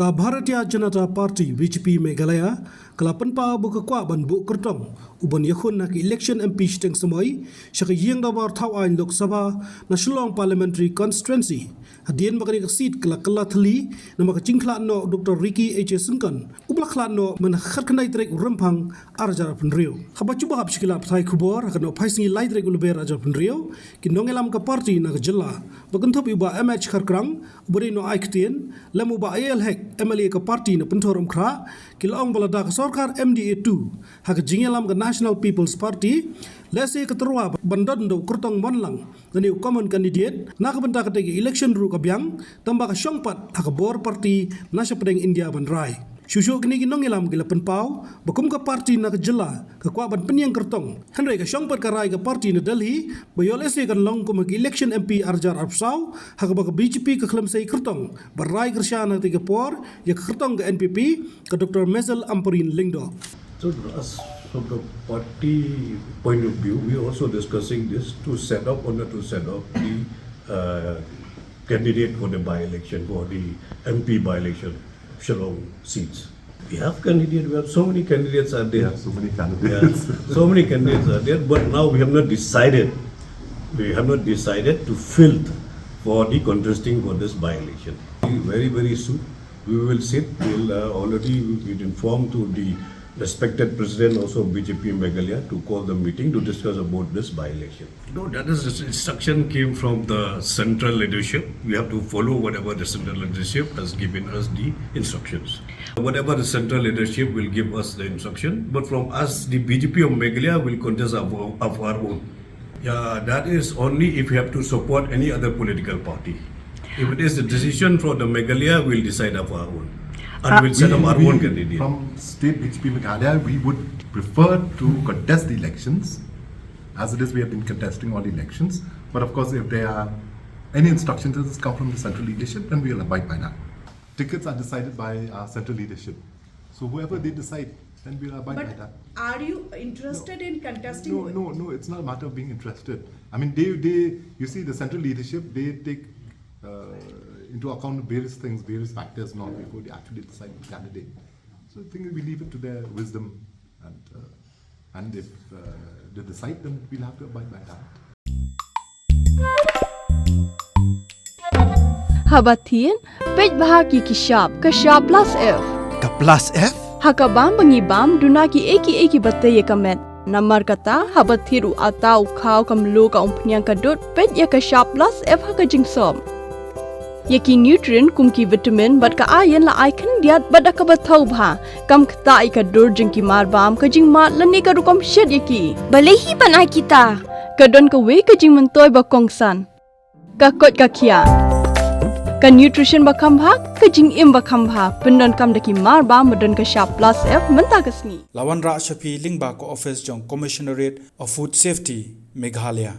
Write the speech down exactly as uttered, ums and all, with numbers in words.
Ka Bharatiya Janata Party, B J P Meghalaya, ka la pynpaw ba ka kwah ban buh kyrtong u ban ïakhun ha ka election M P shiteng samoi sha ka ïing dorbar thaw aiñ Lok Sabha na Shillong Parliamentary Constituency, hadien ba kane ka seat ka la kylla thylli namar ka jingkhlad noh u Doctor Ricky H A Syngkon, uba la khlad noh mynta ka khatkhyndai tarik u Rymphang arhajar arphew hynriew. Haba ju ba hap sha ki lad pathai khubor ha ka nohphai sngi lai tarik u Lber arhajar arphew hynriew, ki nongïalam ka party na ka jylla, ba kynthup ïa u Bah M H Kharkrang, u Bah Rino Ai Ktien, lem u Bah A L Hek, M L A ka party na Pynthorumkhrah, ki la ong ba lada ka sorkar M D A two ha ka jingïalam ka National People's Party, lehse ka tyrwa ban don da u kyrtong mon lang lane u common candidate na ka bynta kata ka election ruh ka biang, tangba ka shong pat ha ka bor party na shapdeng India ban rai. Shuh shuh kine ki nongïalam ki la pynpaw ba kum ka party na ka jylla ka kwah ban pynïeng kyrtong, hynrei ka shong pat ka rai ka party na Delhi ba ïoh lehse kan long kum ha ka election M P arhajar arphew saw, ha kaba ka B J P ka khlem sei kyrtong ban rai kyrshan ha katei ka por ïa ka kyrtong ka N P P, ka Doctor Maisel Ampareen Lyngdoh. So, as from the party point of view, we are also discussing this to set up or not to set up the uh, candidate for the by-election, for the M P by-election, Shillong seats. We have candidates, we have so many candidates are there. There are so many candidates. Yeah, so many candidates are there, but now we have not decided. We have not decided to field for the contesting for this by-election. Very, very soon, we will sit. We'll uh, already been informed to the respected president also of B J P Meghalaya to call the meeting to discuss about this by-election. No, that is, this instruction came from the central leadership. We have to follow whatever the central leadership has given us the instructions. Whatever the central leadership will give us the instruction, but from us, the B J P of Meghalaya will contest of, of our own. Yeah, that is only if we have to support any other political party. If it is the decision for the Meghalaya, we'll decide of our own. And we'll set up our own candidate. From state B J P Meghalaya, we would prefer to contest the elections. As it is, we have been contesting all elections. But of course, if there are any instructions that come from the central leadership, then we will abide by that. Tickets are decided by our central leadership. So whoever they decide, then we'll abide by But that. are you interested in contesting? No, no, no, it's not a matter of being interested. I mean, they, they, you see, the central leadership, they take uh, into account various things, various factors, not before they actually decide the candidate. So I think we leave it to their wisdom, and uh, and if uh, they decide, then we'll have to abide by that. Haba thied, peit bha ki ki shap, ka shap plus F. Ka plus F? Ha ka bam ba ngi bam, duna ki ei ki ei kiba tei ïa ka met. Namar kata, haba thied u atta, u khaw, ka mluh, ka umphniang, ka dud, peit ïa ka shap plus F ha ka jingsop. Ïa ki nutrient kum ki vitamin bad ka iron la ai khyndiat bad da kaba thaw bha. Kam ktah ïa ka dur jong ki marbam, ka jingmad lane ka rukom shet ïa ki. Balei hi ban ai kita? Ka don kawei ka jingmyntoi ba kongsan. Ka koit ka khiah. Ka nutrition ba kham bha, ka jingim ba kham bha. Pyndonkam da ki marbam ba don ka shap plus F mynta ka sngi. La wanrah sha phi lyngba ka office jong Commissionerate of Food Safety, Meghalaya.